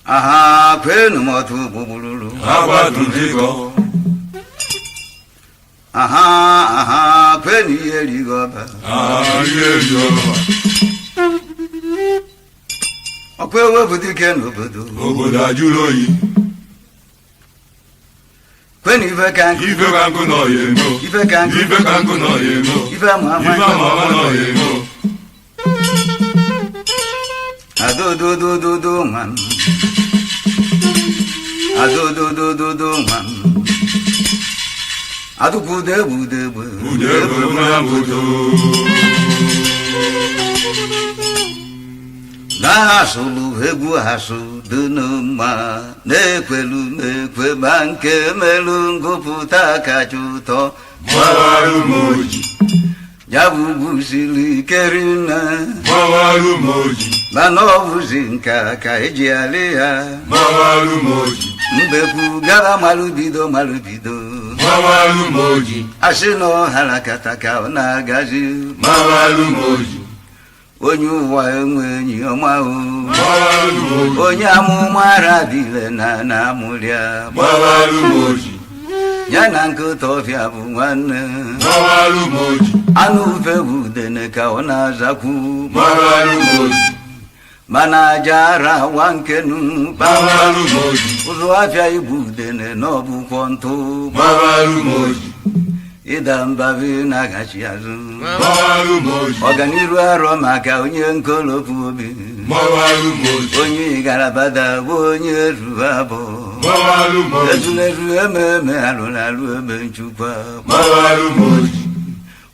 Aha kwenu m otu gbugbululu. Agbatu dịkọ. Aha aha kwenu ihe erighị ọba. Aha ihe eri ọba. Ọkwa ewepụ dike n'obodo. Obodo ajụrụ oyi. Kwenu ife ka nkụ. Ife ka nkụ nọ ya emo. Ife ka nkụ. Ife ka nkụ nọ ya emo. Ife ama ama. Ife ama ama nọ ya emo. Adododododo nwa m. Adododododo nwa m. Adụkwudo egbu udegbe. Ude egbe na mbodo. Na-asụlụ egwu asụ dị mma na-ekwelu m ekwe ma nke melu ngụpụta kacha ụtọ. Gbawarụ m oji. Ya bụ ugwu siri ike rinne. Gbawarụ m oji. Mana ọ bụzi nka ka eji alị ya. Gbawarụ m oji. Mbekwu gara malụbido malụbido. Gbawarụ m oji. Asị na ọhara kata ka ọ na-agazi. Gbawarụ m oji. Onye ụwa enwe enyi ọma o. Gbawarụ m oji. Onye amụma ara dịle na na-amụrịa. Gbawarụ m oji. Ya na nkịta ọfịa bụ nwanne. Gbawarụ m oji. Anụ ufe bụ udene ka ọ na-azakwu. Gbawarụ m oji. Mana aja ara wa nkenu. Gbawarụ m oji. Ụzụ afịa igbu udene na ọbụkwọ ntụ. Gbawarụ m oji. Ịda mbabi na-agachi azụ. Gbawarụ m oji. Ọganiru arọ maka onye nkolopu obi. Gbawarụ m oji. Onye garabada bụ onye ruru abụọ. Gbawarụ m oji. Ezulezu ememe alụrụ alụ ebe nchukwa. Gbawarụ m oji.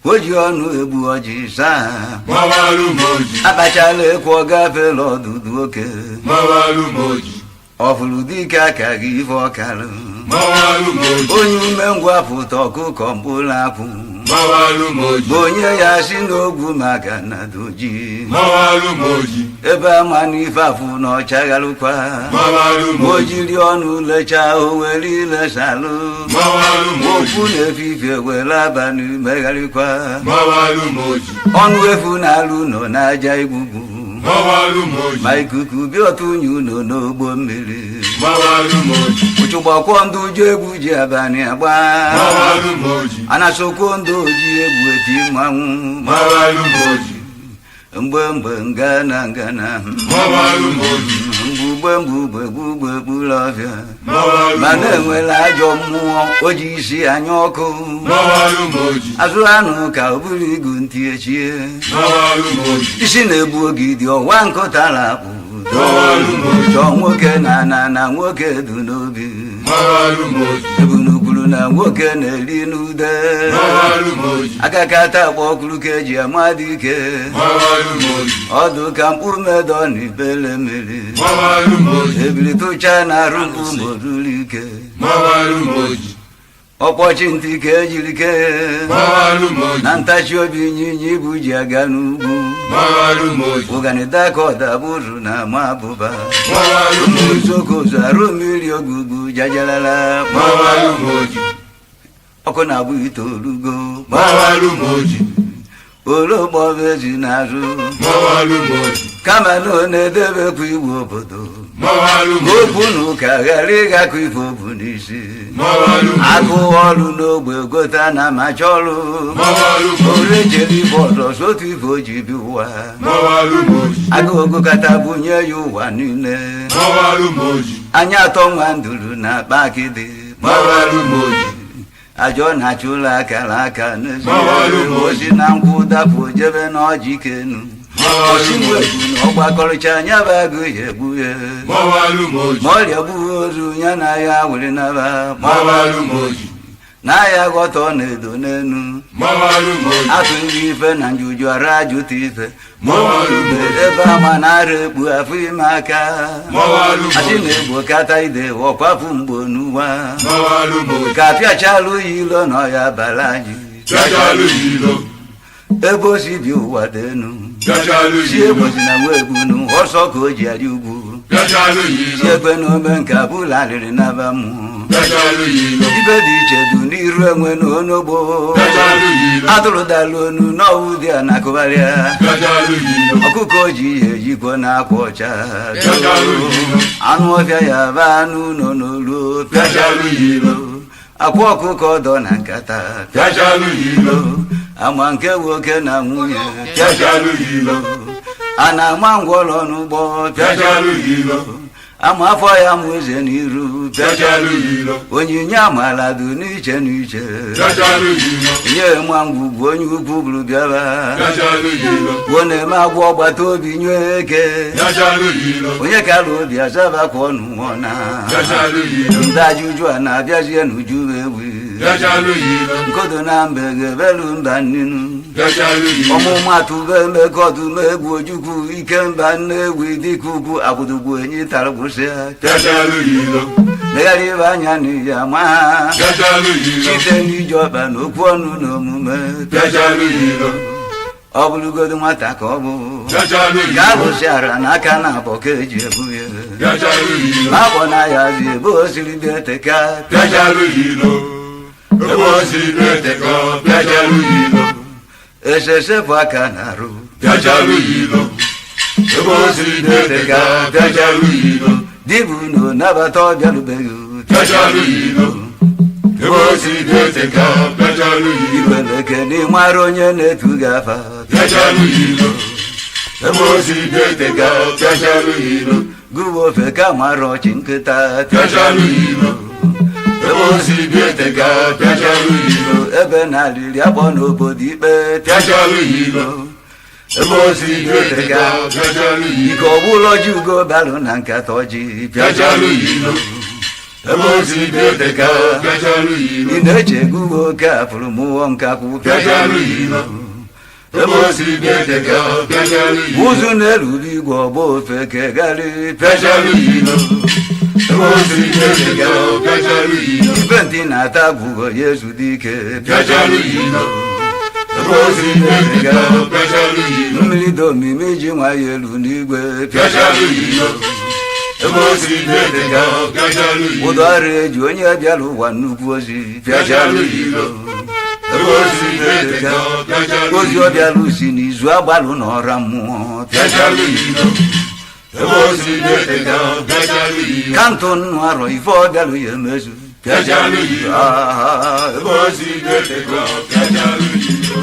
O ji ọnụ egbu ọjị saa. Gbawarụ m oji. Akpachala ekwu ọ gafela ọdụdụ oke. Gbawarụ m oji. Ọfụrụ dike aka gị ife ọkalụ. Gbawarụ m oji. Onye umengwụ apụta ọkụkọ mkpụrụ akwụ. Gbawarụ m oji. Bụ onye ya si n'ogwu maka na doji. Gbawarụ m oji. Ebe ama n'ife afụ na ọchagharụkwa. Gbawarụ m O oji. jiri ọnụ lechaa o were ilesalụ. Gbawarụ m oji. Okwu na-efifie were abalị megharịkwa. Gbawarụ m oji. Ọnụ efu na-alụ nọ n'aja igbugbu. Gbawarụ m oji. Ma ikuku bịa ọtụnye unu n'ogbo mmiri. Gbawarụ m oji. Ụchụgbakwọ ndụ ji egwu ji abalị agba. Gbawarụ m oji. Anasokwo ndụ oji egwu eti mmanwụ. Gbawarụ m oji. Mgbe mgbe ngana ngana. Gbawarụ m oji. Mgbugbe mgbugbe gbugbe gburu ọfịa. Gbawarụ m Mana oji. enwere ajọ mmụọ o ji isi anya ọkụ. Gbawarụ m oji. Azụ anụ ka o buru igu ntị echie. Gbawarụ m oji. Isi na-egbu ogidi ọwa nkụtara akpụ. Gbawarụ m oji. Chọọ nwoke na na na nwoke du n'obi. Gbawarụ m oji. Ebunukwuru na nwoke na-eri n'ude. Gbawarụ m oji. Akakata akpọ ọkụrụ ka eji ama dike. Gbawarụ m oji. Ọdụ ka mkpu medọ na ibele mmiri. Gbawarụ m oji. Ebili tụcha na arụ mkpu ma o zuru ike. Gbawarụ m oji. Ọkpọchi ntị ka ejiri kee. Gbawarụ m oji. Na ntachi obi ịnyịnya ibu ji aga n'ugwu. Gbawarụ m oji. Ụganida ka ọdabụrụ na ama abụba. Gbawarụ m oji. Nzokozu arụ mmiri ogugu jajalala. Gbawarụ m oji. Ọkụ na-agbụ itoolugo. Gbawarụ m oji. Olokpọbezi n'azụ. Gbawarụ m oji. Kama na ọ na-edebekwa iwu obodo. Gbawarụ m oji. Okwu na ụka ghara ịgakọ ife obu n'isi. Gbawarụ m oji. Agụ ọrụ n'ogbe gota na macha ọrụ. Gbawarụ m oji. Ore jere ife ọzọ sotu ife o ji bi ụwa. Gbawarụ m oji. Agụ ogokata bunye ya ụwa niile. Gbawarụ m oji. Anya atọ nwa nduru na akpa akịdị. Gbawarụ m oji. Ajọ na-achụ ụlọ akara aka n'ezi. Gbawarụ m oji. Osi na nkwụ dapụ jebe n'ọjị kenu. Gbawarụ m oji. Osimegwu na ọgbakọrịcha anya bụ agụ ya egbu ya. Gbawarụ m oji. Ma ọrịa gbuo ozu ya na ya were naba. Gbawarụ m oji. Na ya ghọta ọ na-edo n'enu. Gbawarụ m oji. Atụ ndị ife na njuju ara ajụta ife. Gbawarụ m oji. Ebe ama na-ara ekpu afọ ime aka. Gbawarụ m Asị oji. na-egbo kata ide ọkwapụ mgbo n'ụwa. Gbawarụ m oji. Ka apịachalụ ya ilo na ọya bara anyị. Bịachalụ ya ilo. Ebe o si bi ụwa dị enu. Bịachalụ ya Si ilo. egbozi na nwa egbunu ọsọ ka o ji arị ugwu. Bịachalụ ilo. Chiekwe na ome nke abụla alịrị naba mmụọ. Bịachalụ ilo. Ibe dị iche du n'iru enwe na onogbo. Bịachalụ ilo. Atụrụ dalụ onu n'ọwụ dị a na-akụgharịa. Bịachalụ ilo. Ọkụkọ ji ihe ejikwa na-akwa ọcha. Bịachalụ ilo. Anụ ọfịa ya ba anụ nọ n'olu. Bịachalụ ilo. Akwa ọkụkọ dọ na nkata. Bịachalụ ilo. Ama nke nwoke na nwunye. Bịachalụ ilo. A na-ama ngwọrọ n'ụgbọ. Bịachalụ ilo. Ama afọ ya mụ eze n'iru. Bịachalụ ilo. Onyinye amala dị n'iche n'iche. Bịachalụ ilo. Nye nwa ngwugwu onye ukwu bụrụ bịaba. Bịachalụ ilo. Gwuo na-eme agwọ ọgbata obi nyụọ eke. Bịachalụ ilo. Onye kara obi azabakwa ọnụ nwụọna. Bịachalụ ilo. Ndị ajụjụ a na-abịazie n'uju ewu. Bịachalụ ilo. Nkodo na mbe ga-ebelu mba nnenu. Bịachalụ ilo. Ọmụmatụ be emekọdụ egwu ojukwu ike mba nne egwu dịka ugwu agbụdogbu enyi tara gwụsịa. Bịachalụ ilo. Legharị ibe anya n'iyi ama ha. Bịachalụ ilo. Site n'iji ọkpa na okwu ọnụ na omume. Bịachalụ ilo. Ọ bụrụgodo nwata ka ọ bụ. Bịachalụ Ka ilo. alụsị ara n'aka na abọ ka eji ebu ya. Bịachalụ ilo. Akpọ na ya zi ebe o siri bịa teka. Bịachalụ ilo. Ebe o siri bịa eteka. Bịachalụ ilo. Esese bụ aka na-arụ. Bịachalụ ilo. Ebe o siri bịa eteka. Bịachalụ ilo. Dibụ na nabata ọbịalubeghị. Bịachalụ ilo. Ebe o siri bịa eteka. Bịachalụ ilo. Igweleke n'ịmara onye na-etu gị afa. Bịachalụ ilo. Ebe o siri bịa eteka. Bịachalụ ilo. Gụwa ofe ka mara ọchị nkịta. Bịachalụ ilo. Ebe o siri bịa eteka. Bịachalụ ilo. Ebe na-alịrị akpọ n'obodo ikpe. Bịachalụ ilo. Ebe o siri bịa eteka. Bịachalụ ilo. Ike ọgbụlọ ji ugo balụ na nkata ọjị. Bịachalụ ilo. Ebe o siri bịa eteka. Bịachalụ ilo. Ị na-eche gụwa oke afụrụ mụọ nkakwụ. Bịachalụ ilo. Ebe o siri bịa eteka. Bịachalụ ilo. Ụzụ na-erube igwe ọgba ofe kegarị. Bịachalụ ilo. Ebe o siri bịa eteka. Bịachalụ ilo. Ife ntị na-ata gwugo ya ezu dị ike. Bịachalụ ilo. Ebe o siri bịa eteka. Bịachalụ ilo. Mmiri dị omimi ji nwayọ elu n'igwe. Bịachalụ ilo. Ebe o siri bịa eteka. Bịachalụ ilo. Ụdọ ọrụ eji onye bịara ụwa nnukwu ozi. Bịachalụ ilo. Ebe o siri bịa eteka. Bịachalụ Ozi ilo. ọ bịara usi n'izu agbalụ n'ọra mmụọ. Bịachalụ ilo. Ebe o siri bịa eteka. Bịachalụ ilo. Kantụ nnụ arọ ife ọ bịalụ ya emezu. Bịachalụ ilo. Ah, Ebe o siri bịa eteka. Bịachalụ ilo.